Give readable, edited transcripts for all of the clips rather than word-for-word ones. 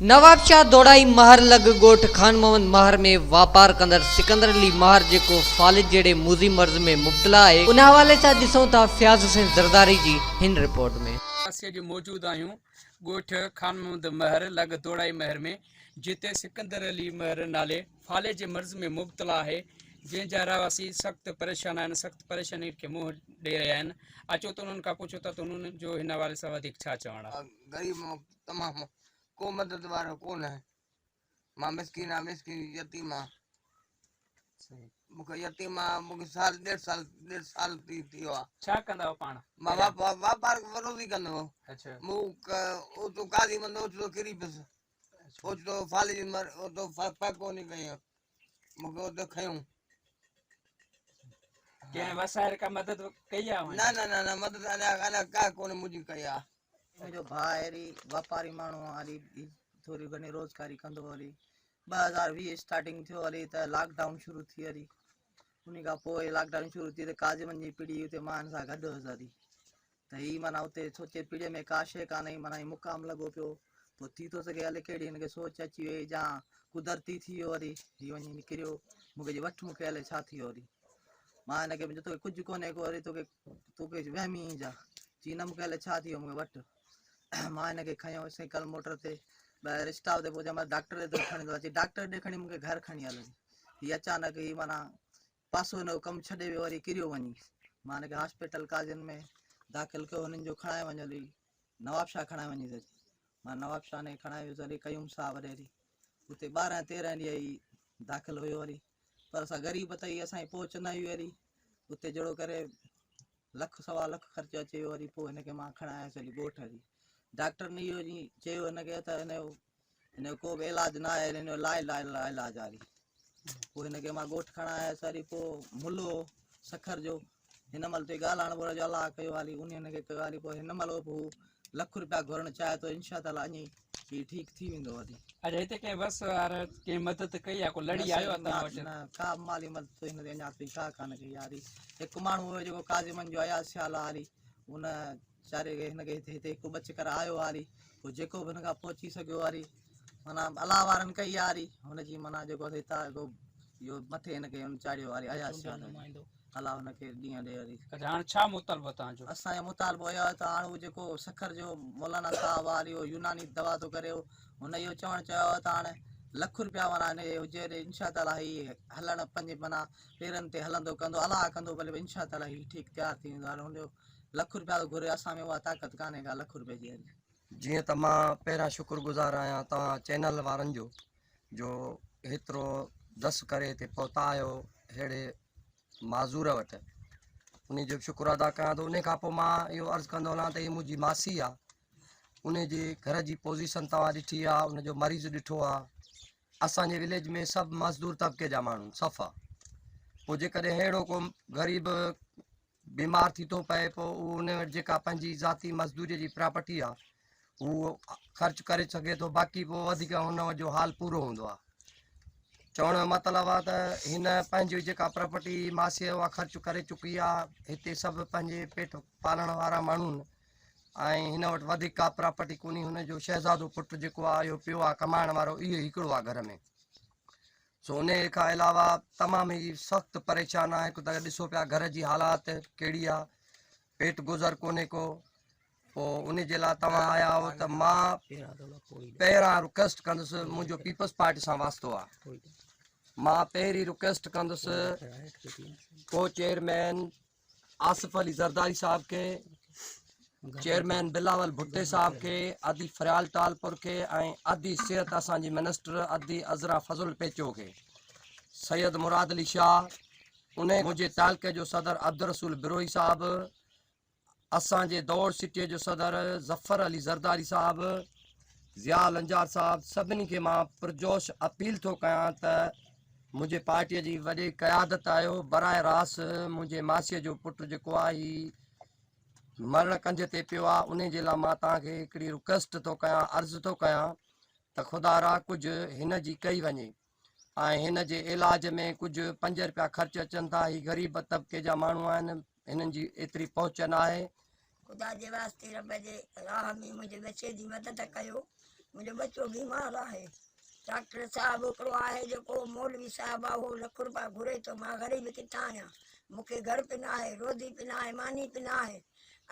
نوابشاهه دوڙائي مهر لڳ ڳوٺ خان محمد مهر ۾ واپار ڪندڙ سڪندر علي مهر جيڪو فالج جهڙي موذي مرض ۾ مبتلا آهي ان حوالي سان ڏسون ٿا فياض حسين زرداري جي هن رپورٽ ۾. اسين اڄ موجود آهيون ڳوٺ خان محمد مهر لڳ دوڙائي مهر ۾ جتي سڪندر علي مهر نالي فالج جي مرض ۾ مبتلا آهي جنهن جا رهواسي سخت پريشان آهن سخت پريشاني کي منهن ڏئي رهيا آهن اچو ته انهن کان پڇون ٿا ته انهن جو هن حوالي سان وڌيڪ ڇا چوڻ آهي. غريب تمام ڪو مدد وارو ڪونه مان مسڪين آ مسڪين يتيم آ مونکي يتيم آ مونکي سال ڏيڍ سال ڏيڍ سال ٿي ٿيو آ ڇا ڪندا هو پاڻ مان واپار واپار وڏو ڪندو هو اچھا مون اوتو قاضي مند اوچتو ڪري پيس اوچتو فالج مر اوتو ڦڪو نه ڪيو مونکي اوتو کنيو ڪنهن وسائر کا مدد ڪئي آ نه نه نه نه مدد اڃا اڃا ڪا ڪونه منهنجي ڪئي آ منهنجو ڀاء هري واپاري ماڻهو آ هري ٿوري گهڻي روزگاري ڪندو هري 2020 اسٽارٽنگ ٿيو هري ته لاڪ ڊائون شروع ٿي هري ان کان پوء لاڪ ڊائون شروع ٿي ته ڪاظمن جي پيڙهي اتي مان هن سان گڏ هيس هري ته هي معنيٰ اتي سوچي پيڙهي ۾ ڪا شيء ڪانه هئي معنيٰ هي مقام لڳو پيو پوء ٿي ٿو سگهي الائي ڪهڙي هن کي سوچ اچي وئي جا قدرتي ٿي ويو هري هي وڃي نڪريو مونکي چي وٺ مونکي الائي ڇا ٿي ويو هري مان هن کي چيو توکي ڪجهه ڪونهي ڪو هري توکي توکي وهمي جا چي نه مونکي الائي ڇا ٿي ويو مونکي وٺ مان هن کي کنيو سائيڪل موٽر تي ٻاهر اسٽاپ تي پهچان مان ڊاڪٽر ڏي کڻي ٿو اچي ڊاڪٽر ڏي کڻي مونکي گهر کڻي هل هي اچانڪ هي معنيٰ پاسو هن جو ڪم ڇڏي ويو وري ڪريو وڃي مان هن کي هاسپيٽل قاضين ۾ داخل ڪيو هنن جو کڻائي وڃ هلي نواب شاهه کڻائي وڃي ٿي مان نواب شاهه ۾ کڻائي ويس هلي قيوم صاحب ڏي هلي اتي 12 13 ڏينهن هي داخل هيو هلي پر اسان غريب ته هي اسان جي پهچ نه هئي وري اتي جهڙو ڪري لک سوا لک خرچ اچي ويو وري پوء هن کي مان کڻائي آيس هلي ڳوٺ هلي ڊاڪٽر ني اهو جي چيو هن کي ته هن جو هن جو ڪو به علاج نه آهي هن جو لاء لاء لاء علاج آهي پوء هن کي مان ڳوٺ کڻائي آيس وري پوء ملو سکر جو هن مهل تي ڳالهائڻ ٻولڻ جو الله ڪيو هالي ان هن کي ڪيو هالي پوء هن مهل به هو لک روپيا گهرڻ چاهي ٿو انشاء تعالي اڃي هي ٺيڪ ٿي ويندو هالي. اڇا هتي ڪنهن وس وار ڪنهن مدد ڪئي آ ڪو لڙي آيو آ توهان وٽ؟ نه ڪا به مالي مدد هن تي اڃا تائين ڪا ڪانه ڪئي آ هالي هڪ ماڻهو هيو جيڪو قاضي من جو اياز سيال آ هالي ان ويچاري کي هن کي هتي هتي هڪ ٻه چڪر آيو هالي پوء جيڪو به هن کان پهچي سگهيو هالي معنيٰ الله وارن ڪئي هالي هن جي معنيٰ جيڪو هتان اهو مٿي هن کي هن چاڙهيو هالي اياز سيال الله هن کي ڏينهن ڏي وري. اڇا هاڻ ڇا مطالبو توهان جو؟ اسان جو مطالبو اهو آهي ته هاڻ هو جيڪو سکر جو مولانا صاحب آهي اهو يوناني دوا ٿو ڪري هن اهو چوڻ چيو آهي ته هاڻ لک روپيا معنيٰ هن کي هجي ڏي انشاء تعاليٰ هي هلڻ پنهنجي معنيٰ پيرن تي هلندو ڪندو الله ڪندو ڀلي انشاء تعاليٰ هي ٺيڪ تيار ٿي ويندو هاڻ هن جو لک روپيا ٿو گهري اسان ۾ اها طاقت ڪانهي ڪا لک روپئي جي. جيئن ته مان پهريان شڪر گذار آهيان توهان چينل وارن جو جو هيترو دس ڪري هتي پهتا آهيو ههڙي معذور وٽ انهي جو به شڪر ادا ڪيان ٿو انهي کان پوء مان اهو عرض ڪندو هلان ته هي منهنجي ماسي آ انهي جي گهر جي پوزيشن توهان ڏٺي آ ان جو مريض ڏٺو آ اسان جي وليج ۾ سڀ مزدور طبقي جا ماڻهو صفا پوء جيڪڏهن اهڙو ڪو غريب بيمار ٿي ٿو پئي پوء اهو ان وٽ جيڪا پنهنجي ذاتي مزدوري جي پراپرٽي آ هو خرچ ڪري سگهي ٿو باقي پوء وڌيڪ هن جو حال پورو هوندو آ چوڻ جو مطلب آ ته هن پنهنجي جيڪا پراپرٽي ماسي اها خرچ ڪري چڪي آ هتي سڀ پنهنجي پيٽ پالڻ وارا ماڻهو آهن ۽ هن وٽ وڌيڪ ڪا پراپرٽي ڪونهي هن جو شهزادو پٽ جيڪو آ اهو پيو آ ڪمائڻ وارو اهو هڪڙو آ گهر ۾ سو انهيء کان علاوه تمام ئي سخت پريشان آهي هڪ ته ڏسو پيا گهر جي حالات ڪهڙي آ پيٽ گذر ڪونهي ڪو پوء ان جي لاء توهان آيا آهو ته مان پهريان رڪويسٽ ڪندس منهنجو پيپلز پارٽي سان واسطو آ مان پهرين رڪويسٽ ڪندس ڪو چيئرمين آصف علي زرداري صاحب کي، چيئرمين بلاول ڀٽي صاحب کي، ادي فريال ٽالپر کي ۽ ادي صحت اسان جي منسٽر ادي عذرا فضل پيچو کي، سيد مراد علي شاهه، انهي منهنجي تعلقي جو صدر عبدالرسول بروهي صاحب، اسان جي دوڙ سٽيء جو صدر ظفر علي زرداري صاحب، ضياء لنجار صاحب سڀني کي مان پرجوش اپيل ٿو ڪيان ته منهنجي پارٽيء جي وڏي قيادت آهيو، براء راس منهنجي ماسيء جو پٽ جيڪو آهي هي مرڻ ڪنڌ تي پيو آهي، انهي جي لاء مان توهان کي هڪڙي رڪويسٽ ٿو ڪيان، عرض ٿو ڪيان ته خدا را ڪجهه هن جي ڪئي وڃي ۽ هن جي علاج ۾ ڪجهه پنج رپيا خرچ اچن ٿا، هي غريب طبقي جا ماڻهو آهن، هنن جي ايتري پهچ ناهي. خدا جي واسطي رب جي راهه ۾ منهنجي ٻچي جي مدد ڪيو. منهنجو ٻچو بيمار آهي. ڊاڪٽر صاحب هڪڙو آهي جيڪو مولوي صاحب آهي اهو لک روپيا گهري ٿو مان غريب ڪٿان آهيان مون کي گهر به ناهي روزي به ناهي ماني به ناهي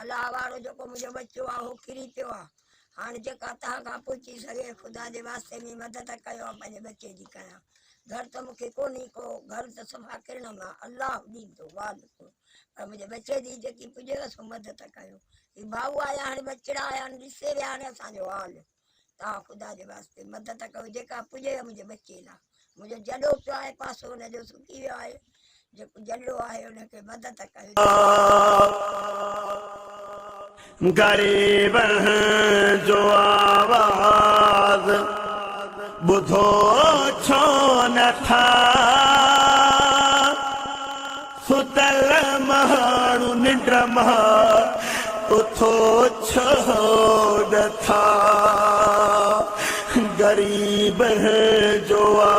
الله وارو جيڪو منهنجو ٻچو آهي اهو ڪري پيو آهي هاڻي جيڪا توهان کان پهچي سگهي خدا جي واسطي ۾ مدد ڪيو آئون پنهنجي ٻچي جي ڪيان گهر ته مون کي ڪونهي ڪو گهر ته صفا ڪرڻ مان الله ڏيندو والڪو پر منهنجي ٻچي جي جيڪي پڄيو سو مدد ڪيو هي ڀائو آيا آهن ٻچڙا آيا آهن ڏسي ويا آهن اسان جو حال توهان خدا جي واسطي مدد ڪيو جيڪا پڄي منهنجي ٻچي لاء منهنجو جڏو پيو آهي پاسو ان جو سڪي ويو آهي جيڪو جڏو آهي ان کي مدد ڪيو. غريبن جو آواز ٻڌو ڇو نه ٿا ستل ماڻهو ننڊ مان اٿو ڇو نه ٿا غريبن جو.